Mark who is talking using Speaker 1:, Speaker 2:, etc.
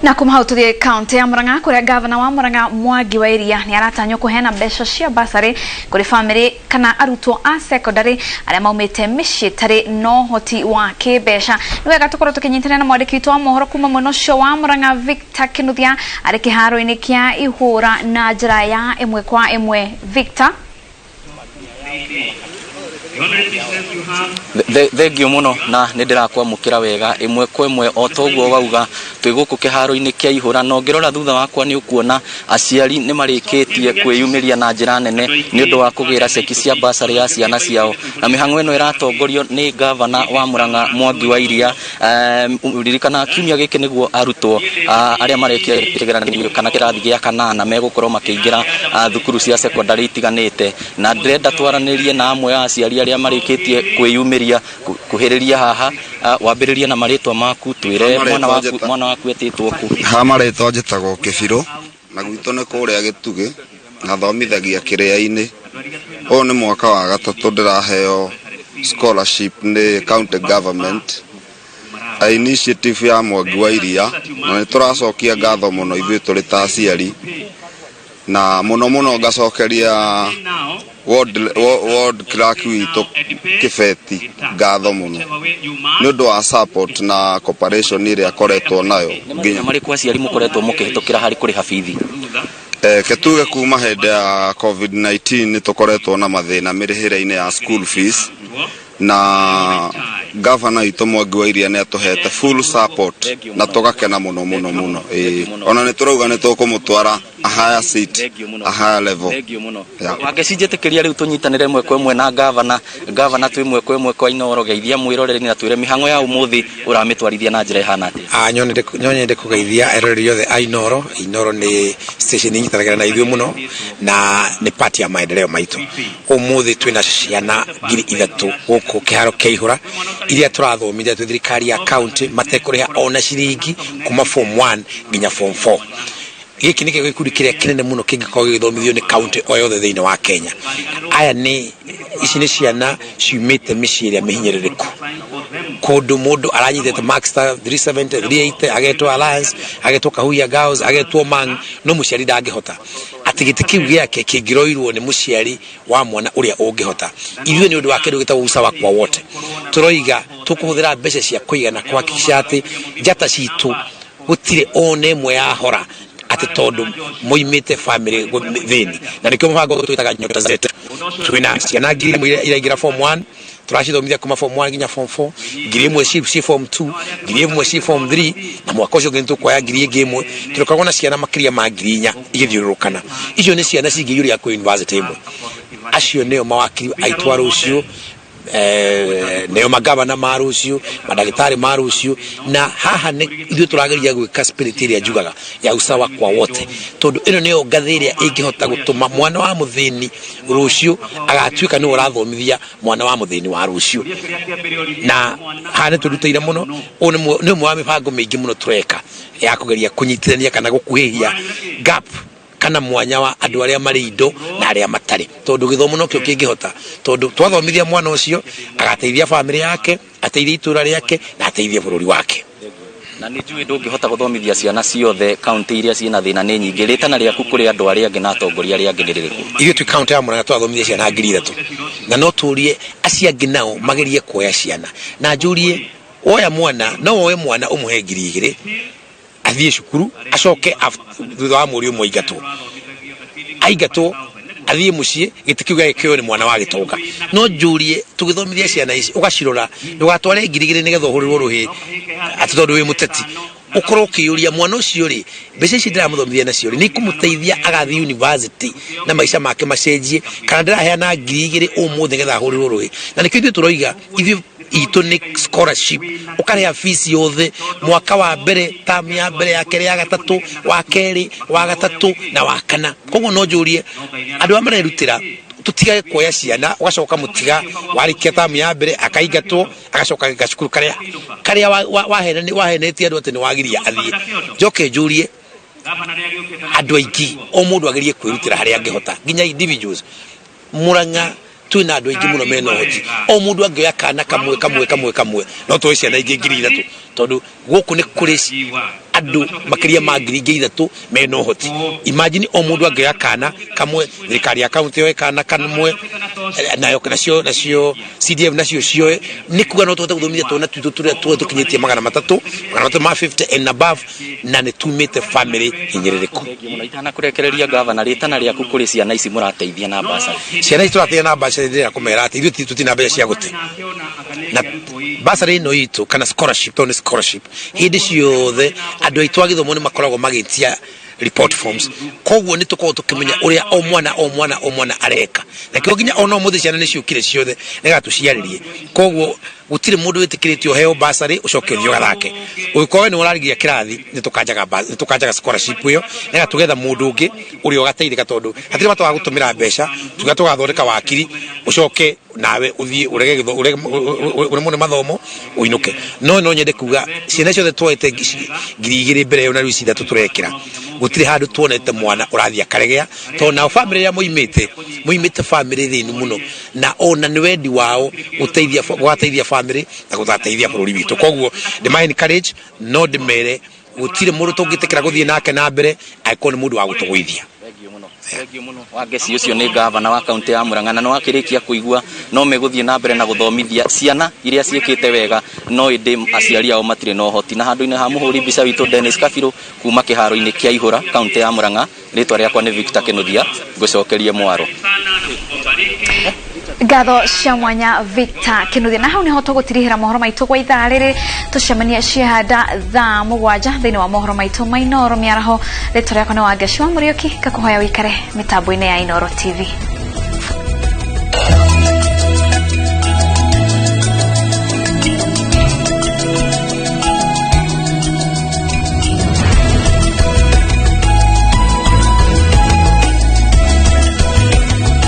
Speaker 1: Na kuma hau tuthie kaunti ya Murang'a, kuria gavana wa Murang'a Mwangi wa Iria ni aratanywo kuheana mbeca cia basarĩ kũrĩ famĩlĩ kana arutwo a secondary arĩa maumĩte mĩciĩ ĩtarĩ na ũhoti wa kĩmbeca. Nĩ wega tũkorwo tũkĩnyitanĩra na mwandĩki witũ wa mohoro kuma mwena ũcio wa Murang'a, Victor Kinuthia, arĩ kĩharo-inĩ kĩa ihũra na njĩra ya ĩmwe kwa ĩmwe. Victor.
Speaker 2: Thengio mũno, na nĩ ndĩrakwamũkĩra wega ĩmwe kwa ĩmwe. O toguo wauga, twĩ gũkũ kĩharo-inĩ kĩa ihũra, na ũngĩrora thutha wakwa nĩ ũkuona aciari nĩ marĩkĩtie kwĩyumĩria na njĩra nene nĩ ũndũ wa kũgĩra ceki cia basarĩ ya ciana ciao, na mĩhang'o ĩno ĩratongorio nĩ gavana wa Murang'a, Mwangi wa Iria. Ririkana kiumia gĩkĩ nĩguo arutwo arĩa marekia kĩgeranio kana kĩrathi gĩa kanana megũkorwo makĩingĩra thukuru cia secondary itiganĩte, na ndĩrenda twaranĩrie na amwe a aciari arĩa marĩkĩtie kwĩyumĩria kuhĩrĩria haha. Wambĩrĩrie na marĩtwa maku, twĩre mwana waku, mwana waku etĩtwo kũ?
Speaker 3: Ha marĩtwa njĩtagwo Kĩbirũ, na gwitũ nĩ kũrĩa Gĩtugĩ, na thomithagia Kĩrĩa-inĩ. Ũyũ nĩ mwaka wa gatatũ ndĩraheo scholarship nĩ county government, a initiative ya Mwangi wa Iria, na nĩ tũracokia ngatho mũno ithuĩ tũrĩ ta aciari, na mũno mũno ngacokeria ward clerk witũ Kĩbeti ngatho mũno nĩ ũndũ wa support na cooperation ĩrĩa akoretwo nayo.
Speaker 2: Nĩ mathĩna marĩkũ aciari mũkoretwo mũkĩhĩtũkĩra harĩ kũrĩha bithi?
Speaker 3: Ke tuge kuma hĩndĩ ya COVID-19 nĩ tũkoretwo na mathĩna mĩrĩhĩre-inĩ ya school fees, na gavana witũ Mwangi wa Iria nĩ atũhete full support na tũgakena mũno mũno mũno. Ĩĩ, ona nĩ tũrauga nĩ tũkũmũtwara a higher seat, a higher level. Yeah.
Speaker 2: Wangeci, njĩtĩkĩria rĩu tũnyitanĩre ĩmwe kwa ĩmwe na gavana. Gavana, twĩ ĩmwe kwa ĩmwe kwa Inooro. Geithia mwĩroreri na twĩre mĩhang'o ya ũmũthĩ ũramĩtwarithia na njĩra ĩhana atĩa?
Speaker 4: No nyende kũgeithia eroreri othe a Inooro. Inooro nĩ station inyitanagĩra na ithuĩ mũno na nĩ part ya maendeleo maitũ. Ũmũthĩ twĩna ciana 3000 gũkũ kĩharo kĩa ihũra iria tũrathomithia twĩ thirikari ya county matekũrĩha ona ciringi, kuma form 1 nginya form 4. Gĩkĩ nĩkĩo gĩkundi kĩrĩa kĩnene mũno kĩngĩkorwo gĩgĩthomithio nĩ county o yothe thĩinĩ wa Kenya. Aya nĩ ici nĩ ciana ciumĩte mĩciĩ ĩrĩa mĩhinyĩrĩrĩku, kũndũ mũndũ aranyitĩte marks ta 370, 380, agetwo Alliance, agetwo Kahuhia Girls, agetwo Mang, no mũciari ndangĩhota, atĩ gĩtĩ kĩu gĩake kĩngĩroirwo nĩ mũciari wa mwana ũrĩa ũngĩhota. Ithuĩ nĩ ũndũ wa kĩndũ gĩtagwo usawa kwa wote, tũroiga tũkũhũthĩra mbeca cia kũigana kuhakikisha atĩ njata citũ gũtirĩ ona ĩmwe yahora atĩ tondũ moimĩte family thĩni, na nĩkĩo mũbango ũyũ twĩtaga Nyota Zetu. Twĩna ciana 1000 iria iraingĩra form 1, tũracithomithia kuma form 1 nginya form 4, 1000 ci form 2, 1000 ci form 3, na mwaka ũcio ũngĩ nĩtũkuoya 1000 ĩngĩ. Tũrĩkoragwo na ciana makĩria ma 4000 igĩthiũrũrũkana. Icio nĩ ciana cingĩiyũria kwĩ university ĩmwe. Acio nĩo mawakiri aitũ a rũciũ, nĩo magavana ma rũciũ, mandagĩtarĩ ma rũciũ. Na haha nĩ ithuĩ tũrageria gwĩka spirit ĩrĩa njugaga ya usawa kwa wote, tondũ ĩno nĩyo ngathĩ ĩrĩa ĩngĩhota gũtũma mwana wa mũthĩni rũciũ agatuĩka nĩwe ũrathomithia mwana wa mũthĩni wa rũciũ. Na haha nĩ tũrutĩire mũno. Ũyũ nĩ ũmwe wa mĩbango mĩingĩ mũno tũreka ya kũgeria kũnyitithania kana gũkuhĩhia gap kana mwanya wa andũ arĩa marĩ indo na arĩa matarĩ, tondũ gĩthomo nokĩo kĩngĩhota, tondũ twathomithia mwana ũcio agateithia bamĩrĩ yake, ateithie itũra rĩake na ateithie bũrũri wake.
Speaker 2: Na nĩ njũĩ ndũngĩhota gũthomithia ciana ciothe, kaunti iria ciĩna thĩna nĩ nyingĩ. Rĩtana rĩaku kũrĩ andũ arĩa angĩ na atongoria arĩa angĩ nĩ rĩrĩkũ?
Speaker 4: Ithuĩ twĩ kaunti ya Murang'a twathomithia ciana 3000, na no tũrie acio angĩ nao magerie kuoya ciana. Na njũrie, woya mwana, no woe mwana ũmũhe 2000 athiĩ cukuru, acoke thutha wa mweri ũmwe aingatwo, aingatwo athiĩ mũciĩ, gĩtĩ kĩu gĩakĩoywo nĩ mwana wa gĩtonga. No njũrie, tũgĩthomithia ciana ici, ũgacirora, ndũgatware 2000 nĩgetha ũhũrĩrwo rũhĩ atĩ tondũ wĩ mũteti. Ũkorwo ũkĩyũria, mwana ũcio rĩ, mbeca ici ndĩramũthomithia nacio rĩ, nĩ ikũmũteithia agathiĩ university na maica make macenjie, kana ndĩraheana 2000 ũmũthĩ nĩgetha ahũrĩrwo rũhĩ? Na nĩkĩo ithuĩ tũroiga ithuĩ itũ nĩ scholarship, ũkarĩha fees yothe mwaka wa mbere, term ya mbere, ya kerĩ, ya gatatũ, wa kerĩ, wa gatatũ na wa kana. Koguo no njũrie andũ arĩa marerutĩra, tũtigage kuoya ciana ũgacoka mũtiga warĩkia tamu ya mbere akaingatwo, agacoka gacukuru karĩa karĩa wahenetie andũ atĩ nĩ wagiria athiĩ. Njoke njũrie andũ aingĩ, o mũndũ agerie kwĩrutĩra harĩa angĩhota, nginya individuals. Murang'a twĩna andũ aingĩ mũno mena ũhoti. O mũndũ angĩoya kana kamwe kamwe kamwe kamwe, no tuoe ciana ingĩ 3000, tondũ gũkũ nĩ kũrĩ. Andũ makĩria ma 3,000 mena ũhoti. Imagine o mũndũ angĩoya kana kamwe, thirikari ya kaunti yoe kana kamwe, nayo nacio CDF nacio cioe, nĩ kuga no tũhote gũthomithia twana twitũ tũrĩa tuothe tũkinyĩtie 300, 350 and above, na nĩ tumĩte family hinyĩrĩrĩku.
Speaker 2: Thengiũ mũno. Itanakũrekereria, gavana, rĩtana rĩaku kũrĩ ciana ici mũrateithia na basarĩ.
Speaker 4: Ciana ici tũrateithia na basarĩ, ndĩrenda kũmera atĩ ithuĩ tũtirĩ na mbeca cia gũte na basarĩ ĩno itũ kana scholarship, tondũ nĩ scholarship. Hĩndĩ ciothe andũ aitũ a gĩthomo nĩ makoragwo magĩtia report forms, koguo nĩ tũkoragwo tũkĩmenya ũrĩa o mwana o mwana o mwana areka, na kĩo nginya ona ũmũthĩ ciana nĩ ciũkire ciothe nĩgetha tũciarĩrie. Koguo gũtirĩ mũndũ wĩtĩkĩrĩtio ũheo basarĩ ũcoke ũthiĩ ũgathake. Ũngĩkorwo we nĩ ũrarigia kĩrathi, nĩ tũkanjaga scholarship ĩyo nĩgetha tũgetha mũndũ ũngĩ ũrĩa ũgateithĩka, tondũ hatirĩ bata wa gũtũmĩra mbeca tuga tũgathondeka wakiri ũcoke nawe ũthiĩ ũrege ũremwo nĩ mathomo ũinũke. No nyende kuga ciana ciothe twoete 2,000 mbere ĩyo na rĩu ici ithatũ tũrekĩra, gũtirĩ handũ tuonete mwana ũrathiĩ akaregea, tondũ nao bamĩrĩ ĩrĩa moimĩte bamĩrĩ thĩnu mũno, na ona nĩ wendi wao gũteithia, gũgateithia bamĩrĩ na gũgateithia bũrũri witũ. Koguo ndĩma encourage, no ndĩmere gũtirĩ mũndũ tũngĩtĩkĩra gũthiĩ nake na mbere angĩkorwo nĩ mũndũ wa gũtũgũithia.
Speaker 2: Thengiũ mũno, thengiũ mũno, Wangeci. Ũcio nĩ gavana wa kaunti ya Murang'a, na nĩ wakĩrĩkia kũigua no megũthiĩ na mbere na gũthomithia ciana iria ciĩkĩte wega no ĩndĩ aciari ao matirĩ na ũhoti. Na handũ-inĩ ha mũhũri mbica witũ Dennis Kabirũ, kuma kĩharo-inĩ kĩa Ihũra, kaunti ya Murang'a, rĩtwa rĩakwa nĩ Victor Kĩnuthia. Ngũcokerie mwaro.
Speaker 1: Ngatho cia mwanya, Victor Kinuthia. Na hau niho tũgũtirihĩra mohoro maitũ gwa ithaa rĩrĩ. Tũcemanie ciehanda thaa 7 thĩinĩ wa mohoro maitũ ma Inooro mĩaraho. Rĩtwa rĩakwa nĩ Wangeci wa Mũriũki, ngakũhoya ũikare mĩtambo-inĩ ya Inooro TV.